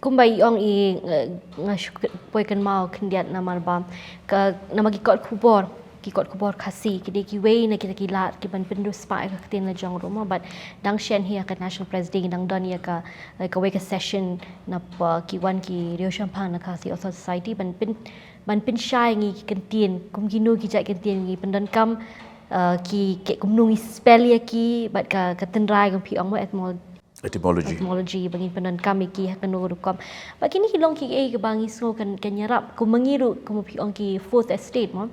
kumba i ong i, uh, nga shu poi kynmaw khyndiat namar ba ka, namar ki kot khubor, ki kot khubor Khasi, ki dei kiwei na kita ki lad ki ban pynriewspah ïa ka ktien la jong ruh mo. But dang shen hi ha ka National Press Day dang don ïa ka, ïa kawei ka session na ba ki wan ki riewshemphang na Khasi Authors' Society ban pyn, ban pynshai ngi ki kyntien, kum kino ki jait kyntien ngi pyndonkam, uh, ki, ki kumno ngi spell ïa ki, bad ka, ka tynrai kum phi ong mo, etymol-, Etymology. Etymology, ba ngin pyndonkam ïa ki ha kano ka rukom. Bad kine ki long kiei kiba ngi sngew kan, kan ïarap, kum ma ngi ruh, kum phi ong ki fourth estate mo.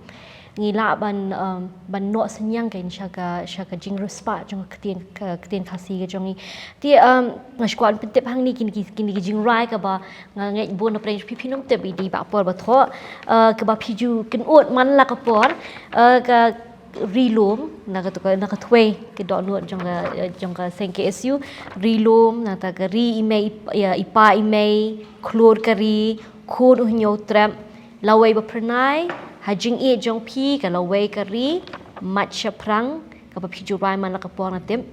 Ngi lah ban, um, ban noh synñiang kan sha ka, sha ka jingriewspah jong ka ktien, ka ktien Khasi ka jong ngi. Te, um, nga shu kwah pyntip hangne kine ki, kine ki jingrai kaba nga ngeit bun na pyrshah phi phin ym tip, i dei ba por ba thoh, uh, kaba phi ju kynud man la ka por, uh, ka ri lum, na ka, na ka thwei ka dohnud jong ka, jong ka seng K S U, ri lum, nangta ka ri i mei, i, i pa i mei, khlur ka ri, khun u hynñiew trep, lawei ba phyrnai, ha jingïeit jong phi ka lawei ka ri, mat shaphrang, kaba phi ju rai man la ka por nga tip.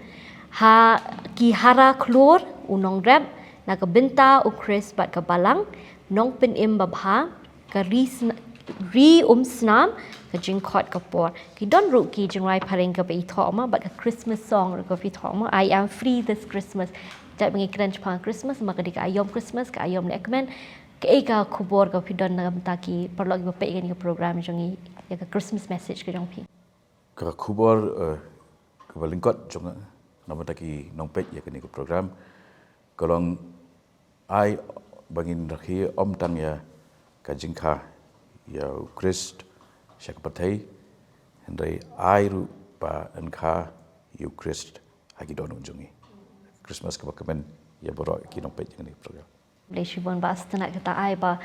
Ha ki hara khlur, u nongrep, na ka bynta u Khrist bad ka balang, nongpynim babha, ka ri sna-, ri um snam, ka jingkhot ka por. Ki don ruh ki jingrai phareng kaba i thoh ma, bad ka Christmas song ruh kaba i thoh ma, I am free this Christmas. Jait ba ngi kren shaphang Christmas, ma ka dei ka aïom Christmas, ka aïom lehkmen. Kaei ka khubor kaba phi don na ka bynta ki paralok kiba peit ïa kane ka program jong ngi, ïa ka Christmas message ka jong phi? Ka khubor, eh, kaba lyngkot jong nga na ka bynta ki nongpeit ïa kane ka program ka long ai ba ngin rakhe ym tang ïa ka jingkha ïa u Khrist sha ka pyrthei, hynrei ai ruh ba yn kha ïa u Khrist ha ki dohnud jong ngi. Christmas kaba kmen ïa baroh ki nongpeit ïa kane ka program. Khublei shibun Bah, sa tang kata ai ba,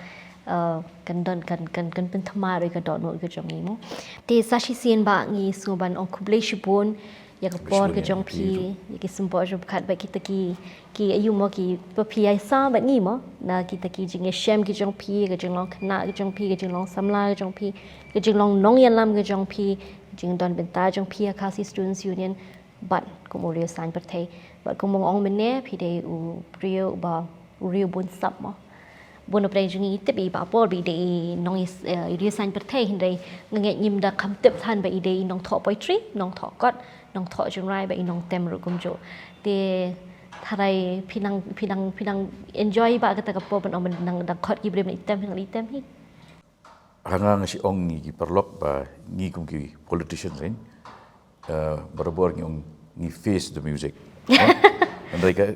eh, kan don, kan, kan, kan pynthymmai ruh ïa ka dohnud ka jong ngi mo. Te sa shisien Bah ngi sngew ban ong khublei shibun ïa ka por ka jong phi, ïa ki symboh jong phi bad kita ki, ki aïu mo kiba phi ïasaid bad ngi mo, na kita ki jingïashem ki jong phi, ka jinglong khynnah ka jong phi, ka jinglong samla ka jong phi, ka jinglong nongïalam ka jong phi, ka jingdon bynta jong phi ha Khasi Students Union. Bad kum u riew saiñ pyrthei. Bad kum ba nga ong mynne, phi dei u briew uba, u riew bun sap mo. Bun na pyrthei jong ngi tip i Bah Paul ba i dei i nong i, eh, riew saiñ pyrthei, hynrei nga ngeit ngim da kham tip than ba i dei i nongthoh poetry, nongthoh kot, nongthoh jingrai bad i nongtem ruh kumjuh. Te tharai phi nang, phi nang, phi nang enjoy ba kata ka por ban ong ban nang dang khot ki briew ban item, phi nang item hi. ha nga nga shu ong ngi ki paralok ba ngi kum ki politicians, eh, uh, barabor ngi ong ngi face the music. Hynrei ka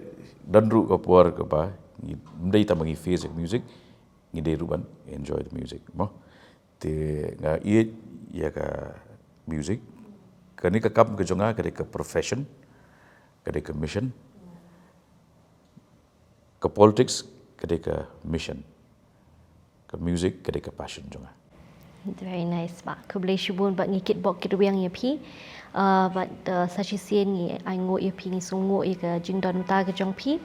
don ruh ka por kaba ngi ym dei tang ba ngi face the music, ngi dei ruh ban enjoy the music, mo. Te nga ïeit ïa ka music. Kane ka kam ka jong nga ka dei ka profession, ka dei ka mission. Ka politics ka dei ka mission. Ka music ka dei ka passion jong nga. Very nice, Bah. Khublei shibun, Bah, ngi kitbok kitrwiang ïa phi. Uh, bad, uh, sa shisien ngi ai nguh ïa phi, ngi sngewnguh ïa ka jingdon bynta ka jong phi.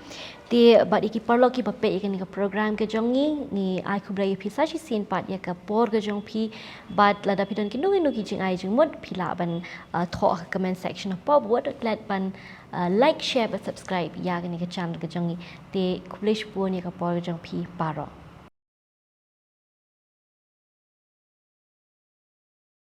Te bad ïa ki paralok kiba peit ïa kane ka program ka jong ngi, ngi ai khublei ïa phi sa shisien pat ïa ka por ka jong phi. Bad lada phi don kino kino ki jingai jingmut, phi lah ban, uh, thoh ha ka comment section hapoh, bad klet ban, uh, like, share bad subscribe ïa kane ka channel ka jong ngi. Te khublei shibun ïa ka por ka jong phi baroh.